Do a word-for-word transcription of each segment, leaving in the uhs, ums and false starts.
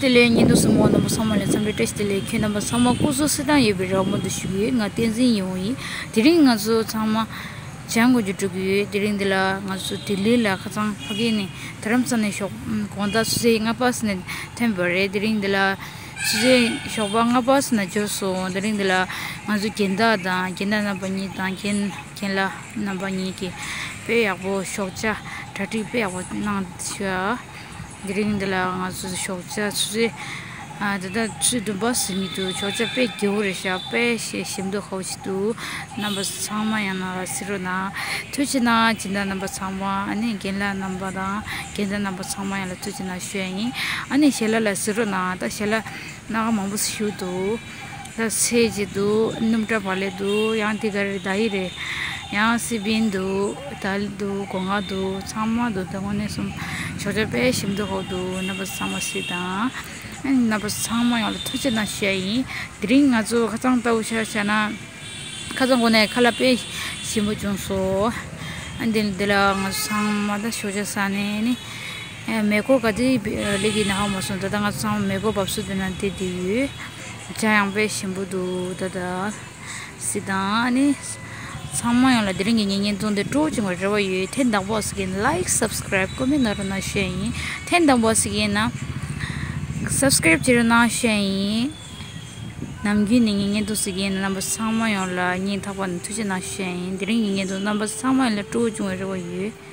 དེ་ལས་ཉིན་དུ་སུ་མོ་རྣམ་པ་ཚང་མ་ལ་འཚམས་འདྲི་བཀྲ་ཤིས་བདེ་ལེགས། ཁྱེད་རྣམ་པ་ཚང་མ་སྐུ་གཟུགས་གསལ་ཐང་ཡོད་པའི་རེ་བ་མུ་མཐུད་ཞུ་གི་ཡོད། ང་བསྟན་འཛིན་ཡིན་ཡིན། དེ་རིང་ང་ཚོ་ཚང་མ་བྱང་དགོན་རྒྱུ་འགྲོ་གི་ཡོད། དེ་རིང་འདི་ལ་ང་ཚོ་ལྡི་ལི་ལ་ཁ་སང་ཕ་གི་ནས་དྷ་རམ་ས་ནས་ཞོགས་དགོང་དག་ཆུ་ཚོད་ལྔ་པ་ཙམ་ནས་ཐོན་པ་རེད། དེ་རིང་འདི་ལ་ཆུ་ཚོད་ཞོགས་པ་ལྔ་པ་ཙམ་ནས་འབྱོར་སོང་། དེ་རིང་འདི་ལ་ང་ཚོ་རྒན་བདག་དང་རྒན་བདག་རྣམ་པ་གཉིས་དང་རྒན་རྒན་ལགས་རྣམ་པ་གཉིས་ཀྱིས་དཔེ་ཡག་པོ་ཞོགས་ཇ་གྲ་སྒྲིག་དཔེ་ཡག་པོ་གནང་ཤག་དེ་རིང་འདི་ལ་ང་ཚོ་ཞོགས་ཇ་ཆུ་ཚོད་ཨ་ད་ལྟ་ཆུ་ཚོད་བདུན་པ་ཟིན་གྱི་འདུག་ཞོགས་ཇ་དཔེ་རྒྱས་པོ་རེད་ཤག་དཔེ་ཞེ་ཞིམ་མདོག་ཁ་པོ་ཞིག་འདུག་རྣམ་པ་ཚང་མ་ཡང་ན་ལ་གཟིགས་རོགས་གནང་། ཐུགས་རྗེ་གནང་། སྦྱིན་བདག་རྣམ་པ་ཚང་མ། ཨ་ནི་རྒན་ལགས་རྣམ་པ་དང་རྒན་བདག་རྣམ་པ་ཚང་མ་ཡང་ལ་ཐུགས་རྗེ་གནང་ཞུ་ཡ་ཡིན། ཨ་ནི་ཞལ་ལག་ལ་གཟིགས་རོགས་གནང་། ད་ཞལ་ལག་སྣ་ཁ་མང་པོ་ཞིག་ཞུ་འདུག་ད་ཚལ་ཅིག་འདུག་སྣུམ་ཁྲག་བག་ལེབ་འདུག་ཡང་དེ་ག་རེ་ད་ཡི་རེད། ཡང་སི་པན་འདུག་དལ་འདུག་སྒོ་ང་འདུག་ཚང་མ་འདུག་ད་དངོས་གནས་གསུམ་ཞོགས་ཇ་དཔེ་ཞིམ་མདོག་ཁ་པོ་འདུག་རྣམ་པ་ཚང་མ་གཟིགས་དང་། རྣམ་པ་ཚང་མ་ཡོངས་ལ་ཐུགས་རྗེ་གནང་ཞུ་ཡ་ཡིན། དེ་རིང་ང་ཚོ་ཁ་སང་ལྟ་བུ་ཆ་བཞག་ན། ཁ་སང་གོང་ནས་ཁ་ལག་དཔེ་ཞིམ་པོ་བྱུང་སོང་། ཨ་འདི་འདི་ལ་ང་ཚོ་ཚང་མ་ད་ཞོགས་ཇ་ཟ་ནས་ནི། ཨེ་མེ་འཁོར་ག་དེ་སླེབས་ཀྱི་ན་ཧ་མ་སོང་། ད་ལྟ་ང་ཚོ་ཚང་མ་མེ་འཁོར་འབབ་སོ་དེ་ན་དེ་དེ་ཡོད། ཇ་ཡང་དཔེ་ཞིམ་པོ་འདུག་ད་ད་སི་དང་ཨ་ནི། ཚང་མ་ཡོངས་ལ་དེ་རིང་གི་ངའི་བརྙན་ཐུང་འདི་སྤྲོ་བོ་བྱུང་བའི་རེ་བ་ཡོད། ཐེངས་དང་པོ་ཟིག་གིས་ལའིག་སབ་སི་ཀ་རའིབ་ཀོ་མེན་ཊི་ན་རོགས་གནང་ཞུ་ཡ་ཡིན། ཐེངས་དང་པོ་ཟིག་ཡིན་ན། སབ་སི་ཀ་རའིབ་བྱེད་རོགས་གནང་ཞུ་ཡ་ཡིན། ནམ་རྒྱུན་ནས་ངའི་བརྙན་ཐུང་གཟིགས་མཁན་རྣམ་པ་ཚང་མ་ཡོངས་ལ་སྙིང་ཐག་པ་ནས་ཐུགས་རྗེ་གནང་ཞུ་ཡ་ཡིན། དེ་རིང་གི་བརྙན་ཐུང་རྣམ་པ་ཚང་མ་ཡོངས་ལ་སྤྲོ་བོ་བྱུང་བའི་རེ་བ་ཡོད།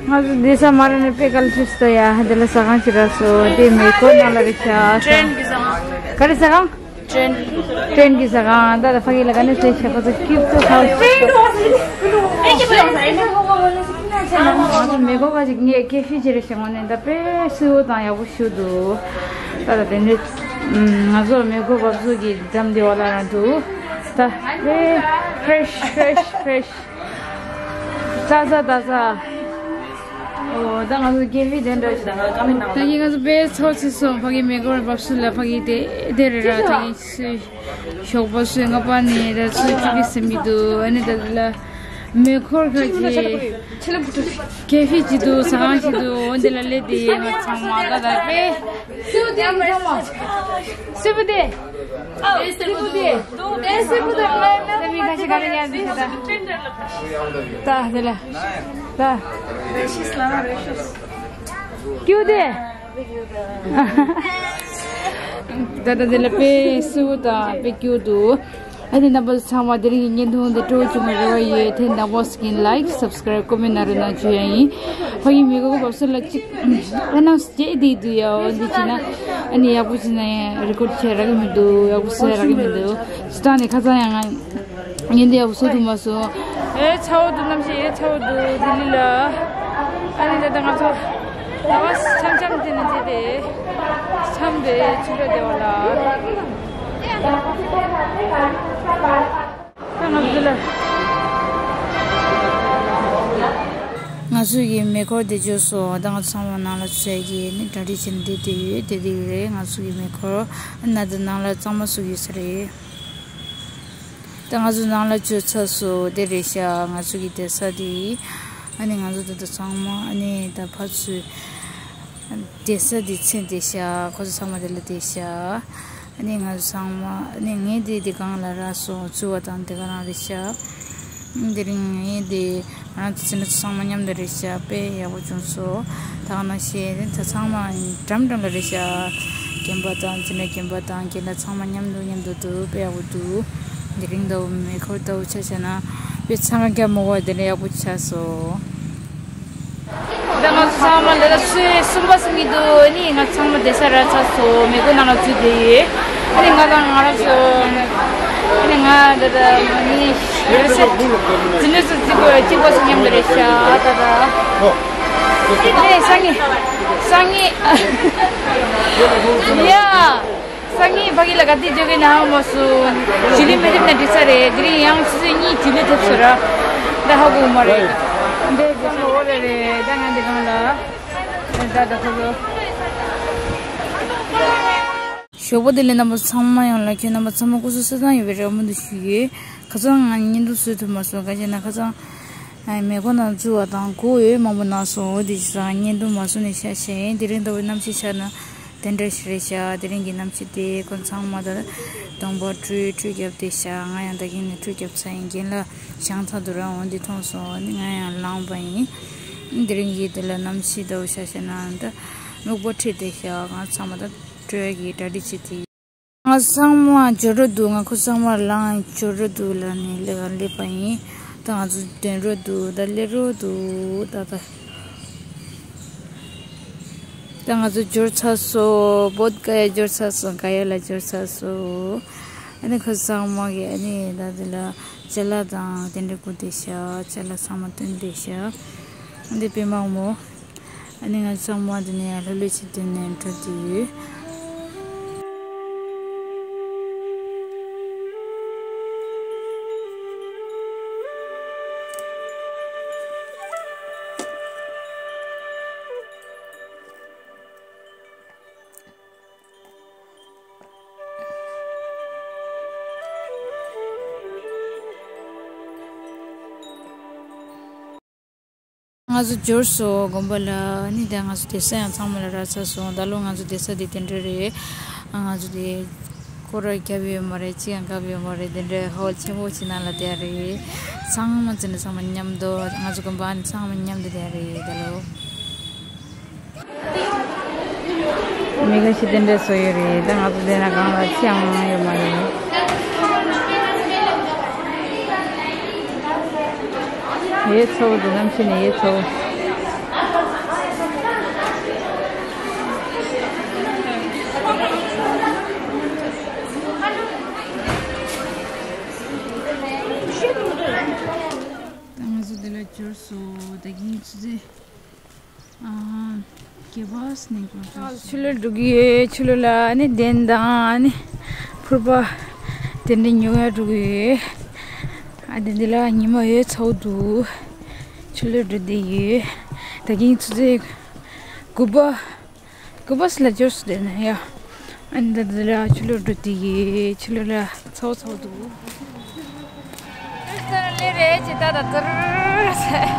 ང་ཚོ་འདི་ས་མ་ར་ནས་དཔེ་གལ་ཆེ་སོ་ཡ། འདི་ལ་ཟ་ཁང་ཅིག་རག་སོང་། དེ་མེ་འཁོར་ནང་ལ་རེད་ཤག་ཀྲེན་གྱི་ཟ་ཁང་། ག་རེ་ཟ་ཁང་། ཀྲེན། ཀྲེན་གྱི་ཟ་ཁང་། ད་ད་ཕ་གི་ལ་ག་ནས་ཟེར་ཤག་ཁོ་ཚོ་ཀིབ་ཏུ་ཧའུ་སི། ང་ཚོ་མེ་འཁོར་ཁ་ཅིག་ངས་ཀེ་ཧྥེ་ཅིག་རེད་ཤག་དངོས་གནས་ད་དཔེ་བསིལ་པོ་དང་ཡག་པོ་ཞིག་འདུག་ད་ད་དེ་ནས་ང་ཚོ་མེ་འཁོར་འབབ་ཚུགས་ཀྱི་འགྲམ་དེ་བ་ལ་རང་འདུག་ད་དཔེ་ཧྥེ་རེ་ཤི་ཧྥེ་རེ་ཤི་ཧྥེ་རེ་ཤི། ཙ་ཙ་ཙ་ཙ། ཨོ་ད་ང་ཚོ་ཀེ་ཧྥེ་དེ་འདྲ་ཞིག་དང་ཀ་མེད་ནང་ད་གིན་ང་ཚོ་དཔེ་ཚོར་ཚེ་སོང་། ཕ་གི་མེ་འཁོར་འབབ་སུ་ལ་ཕ་གི་དེ་དེ་རེད་ར། ད་གིན་སུས་ཞོགས་པ་སུས་ལྔ་པ་ནས་ད་སུས་བཅུ་གི་ཟིན་གྱི་འདུག་ཨ་ནི་ད་ལ་མེ་འཁོར་ཁ་གི་ཀེ་ཧྥེ་ཅིག་འདུག་ཟ་ཁང་ཅིག་འདུག་འོན་ཏེ་ལ་སླེབས་དེ་ང་ཚང་མ་ད་ད་དཔེ་སུས་དེ་ང་ཚང་མ་སུས་བུ་དེ། ཨ་སེར་པོ་དེ། དེ་སེར་པོ་དེ་ང་ང་ད་མི་ཁ་ཤས་ག་རེ་ཡང་འདི་ཤ་ད། ད་དེ་ལ། ད། རེ་ཤིས་ལ་རེ་ཤིས། ཀྱུ་དེ། ད་ད་དེ་ལ་དཔེ་སུ་དང་དཔེ་ཀྱུ་འདུག་ཨ་ནི་རྣམ་པ་ཚང་མ་དེ་རིང་གི་བརྙན་ཐུང་འདི་སྤྲོ་བོ་བྱུང་བའི་རེ་བ་ཡོད། དེ་དང་པོ་སི་ཀིན་ལའིག་སབ་སི་ཀ་རའིབ་ཀོ་མེན་ཊི་ན་རོགས་གནང་ཞུ་ཡ་ཡིན། ཕ་གི་མེ་འཁོར་འབབ་སུ་ལ་གཅིག་ཨ་ནམ་སི་སྐྱེས་དེ་འདུག་ཡ། འོ་འདི་བྱས་ན་ཨ་ནི་ཡག་པོ་བྱས་ན་ཡང་རེ་ཀོར་ཌི་བྱས་རག་གི་མི་འདུག་ཡག་པོ་བཟོས་རག་གི་མི་འདུག་སྤྱིར་བཏང་ནས་ཁ་སང་ཡང་ང་ངས་འདི་ཡག་པོ་བཟོ་ཐུབ་མ་སོང་། ཨེ་ཚ་བོ་འདུག་གནམ་གཤིས་ཨེ་ཚ་བོ་འདུག་ལྡི་ལི་ལ། ཨ་ནི་ད་ལྟ་ང་ཚོ་ཟླ་བ་འཆམ་འཆམ་དེ་ནས་བྱས་ཏེ་འཆམ་དེ་ཆུ་ཚོད་བདེ་བ་ལ། ང་ཚོ་གི་མེ་འཁོར་དེ་འབྱོར་སོང་། ད་ང་ཚོ་ཚང་མ་ནང་ལ་ཚུད་ཀྱི་ནི་གྲ་སྒྲིག་བྱས་ནས་བསྡད་དེ་ཡོད། དེ་དེ་རེད། ང་ཚོ་གི་མེ་འཁོར་ན་དེ་ནང་ལ་གཙང་མ་བཟོ་གི་ཡོད་ས་རེད། ད་ང་ཚོ་ནང་ལ་འབྱོར་ཚར་སོང་། དེ་རེད་ཤག་ང་ཚོ་གི་བསྡད་ས་དེ། ཨ་ནི་ང་ཚོ་ད་ལྟ་ཚང་མ་ཨ་ནི་ད་ཕར་ཚུར་བསྡད་ས་དེ་ཚུར་བསྡད་ཤག་ཁོ་ཚོ་ཚང་མ་དེ་ལ་བསྡད་ཤག་ཨ་ནི་ང་ཚོ་ཚང་མ་ཨ་ནི་ངས་དེ་དེ་གང་ལ་རག་སོང་། ཚུར་བ་དང་དེ་ག་རང་རེད་ཤག་དེ་རིང་ངས་དེ་ང་རང་ཚོ་ཚང་མ་མཉམ་དུ་རེད་ཤག་དཔེ་ཡག་པོ་བྱུང་སོང་ ཐང་ན་ཤེས་ད་ཚང་མ་འགྲམ་འགྲམ་ལ་རེད་ཤག་རྒན་པ་དང་འཛིན་གྲྭ་རྒན་པ་དང་རྒན་ལགས་ཚང་མ་མཉམ་དུ་མཉམ་དུ་འདུག་དཔེ་ཡག་པོ་འདུག་དེ་རིང་ལྟ་བུ་མེ་འཁོར་ལྟ་བུ་ཆ་བཞག་ན་དཔེ་འཚང་ཁ་རྒྱབ་མོ་བ་དེ་འདྲ་ཡག་པོ་ཆགས་སོང་། ད་ང་ཚང་མ་ལ་ད་སུས་གསུམ་པ་སུ་མི་འདུག་ཨ་ནི་ང་ཚང་མ་བསྡད་ས་རག་ཚར་སོང་། མེ་འཁོར་ནང་ལ་འཛུལ་བསྡད་ཡོད། ཨ་ནི་ང་དང་ང་རང་ཚོ་ཨ་ནི་ང་ད་ད་ཨ་ནི་འཛིན་གྲྭ་སུ་འཛིན་གྲྭ་གཅིག་པ་སུ་མཉམ་དུ་རེད་ཤག་ད་ད། ཨ་ནི་སང་ཉིན་སང་ཉིན་ཡ། སང་ཉིན་ཕ་གི་ལ་ག་དུས་འཇོག་གི་ན་མ་སུ། ཇུ་ལི་མི་ཐེབས་ན་འགྲིག་ས་རེད། དེ་རིང་ཡང་ཆུ་ཚོད་གཉིས་ཇུ་ལི་ཐེབས་སོང་ར། ད་ཧ་གོ་མ་རེད། འདི་འདི་སོ་འོ་རེད་རེད། ད་ང་འདི་གང་ལ། ད་ད་ཁོ་ལོ། ཞོགས་པ་དེ་ལས་རྣམ་པ་ཚང་མ་ཡོང་ལ་ཁྱོད་རྣམ་པ་ཚང་མ་སྐུ་གཟུགས་གསལ་ཐང་ཡོད་པའི་རེ་བ་མུ་མཐུད་ཞུ་ཡོད། ཁ་སང་ང་བརྙན་ཐུང་བཟོ་ཐུབ་མ་སོང་ག་ཅེ་ན་ཁ་སང་། ཨ་མེ་འཁོར་ནང་འཛུལ་བ་དང་སྒུག་ཡོད་མང་པོ་ན་སོང་འོ་དེ་བྱས་ཙང་བརྙན་ཐུང་མ་བཟོ་ནས་བཞག་བཞག་ཡིན། དེ་རིང་ལྟ་བུའི་གནམ་གཤིས་ཆགས་ན་དེ་འདྲ་ཞིག་རེད་ཤག་དེ་རིང་གི་གནམ་གཤིས་དེ་ཁོ་ཚང་མ་ད་གདོང་པ་བཀྲུས་བཀྲུས་བརྒྱབ་བསྡད་ཤག་ང་ཡང་ད་གིན་ནས་བཀྲུས་བརྒྱབ་ཚར་ཡིན། རྒན་ལགས་བཞེངས་ཚར་འདུག་ར། འོ་འདི་མཐོང་སོང་། ཨ་ནི་ང་ཡང་ལངས་པ་ཡིན། དེ་རིང་གི་དེ་ལ་གནམ་གཤིས་ལྟ་བུ་ཆ་བཞག་ན་ད་སྨུག་པ་ཁྲིད་བསྡད་ཤག་ང་ཚང་མ་ད་བཀྲུས་ཀྱི་གྲ་སྒྲིག་བྱེད་དེ། ང་ཚང་མ་འབྱོར་འགྲོ་འདུག་ང་ཁོ་ཚང་མ་ལངས་འབྱོར་འགྲོ་འདུག་ལབ་ནས་ལས་ཀ་སླེབས་པ་ཡིན། ད་ང་ཚོ་འདོན་འགྲོ་འདུག་ད་སླེབས་འགྲོ་འདུག་ད་ད། ད་ང་ཚོ་འབྱོར་ཚར་སོང་། བོད་ག་ཡ་འབྱོར་ཚར་སོང་། ག་ཡ་ལ་འབྱོར་ཚར་སོང་། ཨ་ནི་ཁོ་ཚང་མ་གི་ཨ་ནི་ད་དེ་ལ་ཅ་ལག་དང་དེ་འདྲ་བསྐུར་བསྡད་ཤག་ཅ་ལག་ཚང་མ་བཏོན་བསྡད་ཤག་ཨ་འདི་དཔེ་མང་མོ། ཨ་ནི་ང་ཚང་མ་འདི་ནས་ལྷོད་ལྷོད་བྱས་བསྡད་ནས་འགྲོ་བསྡད་ཡོད། ང་ཚོ་འབྱོར་སོང་དགོན་པ་ལ། ཨ་ནི་ད་ང་ཚོ་བསྡད་ས་ཡང་ཚང་མ་ལ་རག་ཚར་སོང་། ད་ལོ་ང་ཚོ་བསྡད་ས་དེ་དེ་འདྲ་རེད། ང་ཚོ་དེ་སྐོར་ར་བརྒྱབ་ཡོད་མ་རེད། ཅི་ཡང་བཀབ་ཡོད་མ་རེད། དེ་འདྲ་ཧོལ་ཆེན་པོ་ཅིག་ནང་ལ་བསྡད་རེད། ཚང་མ་ཚང་མ་མཉམ་དུ་ང་ཚོ་དགོན་པ་ཨ་ནི་ཚང་མ་མཉམ་དུ་བསྡད་རེད་ད་ལོ། མི་ཁ་ཤས་དེ་འདྲ་བཟོ་ཡོད་རེད། ད་ང་ཚོ་དེ་ན་གང་ལ་ཅི་ཡང་ཡོད་མ་རེད། ཡེ་ཚོ་འདུག་གནམ་གཤིས་ནི་ཡེ་ཚོ། ད་ང་ཚོ་འདི་ལ་འབྱོར་སོང་། ད་གིན་ཆུ་ཚོད། ཨ། གེ་བ་སི་ནས་གོ་ཆུ་ལོག་འགྲོ་གི་ཡོད། ཆུ་ལོག་ལ་ཨ་ནི་གདན་དང་ཨ་ནི་ཕུར་པ་དེ་འདྲ་ཉོ་ཡ་འགྲོ་གི་ཡོད། ཨ་དེ་འདི་ལ་ཉི་མ་ཡོད་ཚ་བོ་འདུག་ཆུ་ལོག་འགྲོ་བསྡད་ཡོད། ད་གིན་ཆུ་ཚོད་དགུ་པ། དགུ་པ་སི་ལ་འབྱོར་སོང་དེ་ནས་ཡ། ཨ་ནི་ད་དེ་ལ་ཆུ་ལོག་འགྲོ་བསྡད་ཡོད། ཆུ་ལོག་ལ་ཚ་བོ་ཚ་བོ་འདུག་ལེ་རེད་ཅེས་ད་ད་ཙིར་ཟེར།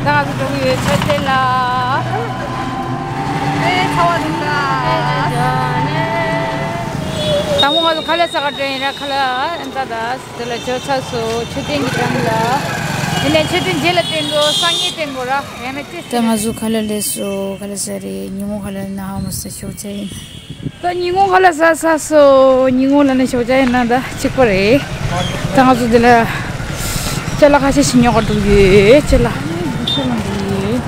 ད་ང་ཚོ་འགྲོ་གི་ཡོད་མཆོད་རྟེན་ལ། ཨེ་ཚ་བ་འདུག་ད། དང་པོ་ང་ཚོ་ཁ་ལག་ཟ་ག་འགྲོ་ཡིན་ར། ཁ་ལག་ད་ད་དེ་ལ་འབྱོར་ཚར་སོང་། མཆོད་རྟེན་གྱི་འགྲམ་ལ། དེ་ནས་མཆོད་རྟེན་རྗེས་ལ་བསྟན་དགོས། སང་ཉིན་བསྟན་དགོས་ར། ཡང་ན་ཅི་ཟེར། ད་ང་ཚོ་ཁ་ལག་སླེབས་སོང་། ཁ་ལག་ཟ་རེད། ཉིན་མོ་ཁ་ལག་ན་ཧ་མ་ཟ་ཤོག་ཆ་ཡིན། ད་ཉིན་གུང་ཁ་ལག་ཟ་ཚར་སོང་། ཉིན་གུང་ལ་ནི་ཞོགས་ཇ་ཡིན་ན་ད་གཅིག་པ་རེད། ད་ང་ཚོ་འདི་ལ་ཅ་ལག་ཁ་ཤས་ཤིག་ཉོ་གར་འགྲོ་གི་ཡོད། ཅ་ལག་འདི་ཚོ་ལ་འགྲོ་གི་ཡོད།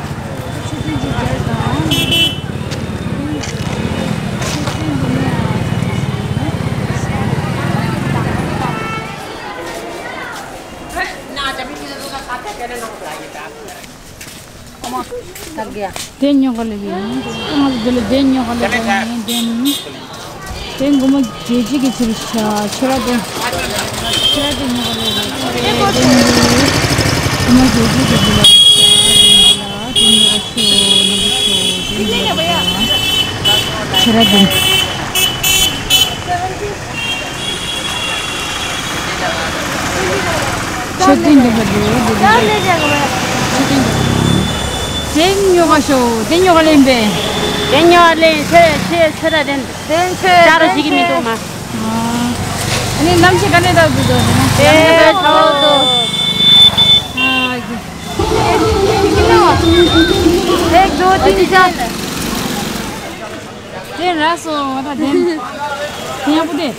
དེ་ཉོ་ག་ལེ་བའི། ང་ཚོ་འདི་ལ་དེ་ཉོ་ག་ལེ་བའི། དེ་དེ་སྒོར་མོ་བརྒྱད་ཅུ་གི་ཕྱིར་ཤ་ཕྱིར་ར་དེ། ཕྱིར་ར་དེ་ཉོ་ག་ལེ་བའི། དེ་ཉོ་ག་ལེ་བའི། སྒོར་མོ་བརྒྱད་ཅུ་གི་ཕྱིར་ལ་ཤ་དེ་ཉོ་ག་ལེ་བའི། དེ་ཉོ་ག་ཤོ་ནམ་པ་ཤོ་དེ་ཉོ་ག་ལེ་བའི། ཕྱིར་ར་དེ། མཆོད་རྟེན་འདི་ག་འདུག་འདི་འདི་འདི། མཆོད་རྟེན་འདི། དེ་ཉོ་ག་ཤོག་དེ་ཉོ་ག་ལེན་པས། དེ་ཉོ་ག་ལེན་ཚེ་ཚེ་ཚེ་ར་དེ། དེ་ཚེ་ད་ར་ཞིག་གི་མི་འདུག་མ། ཨ་ནི་གནམ་གཤིས་ག་འདྲ་འདུག་འདུག་དེ་ན། དེ་ཚ་བོ་འདུག་ཨ་ཀི། एक दो तीन चार। དེ་ར་སོ་ད་དེ་དེ་ཡག་པོ་དེ།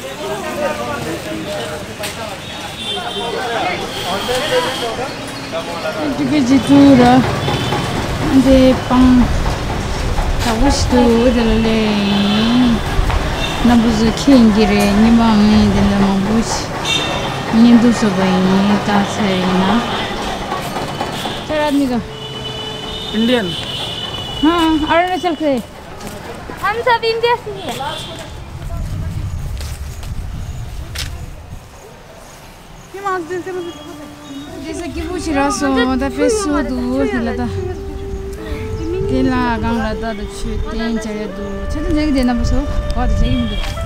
ཏི་ཀེ་ཇི་ཏུ་ར། འདི་པང་། དག་པོ་ཞིག་འདུག་དེ་ལ་ལས་ཡིན། རྣམ་པ་ཚོ་ཁྱེད་ཡིན་གྱི་རེད། ཉི་མ་ངའི་དེ་ལ་མང་པོ་ཞིག་བརྙན་ཐུང་བཟོས་པ་ཡིན། ད་ཚེ་ཡིན་ན། ཁྱེད་རང་གཉིས་ཀ། Indian. हाँ, अरुणाचल से। हम सब इंडिया से ही हैं। དེ་ས་སྐྱིད་པོ་ཞིག་རག་སོང་། ད་དཔེ་བཟོ་འདུག་དེ་ལ་ད། དེ་ལ་སྒང་ལ་ད་ད་མཆོད་རྟེན་མཇལ་ཡ་འདུག་མཆོད་རྟེན་མཇལ་གི་བསྡད་ན་བཟོ་བ་ད་མཇལ་གི་མི་འདུག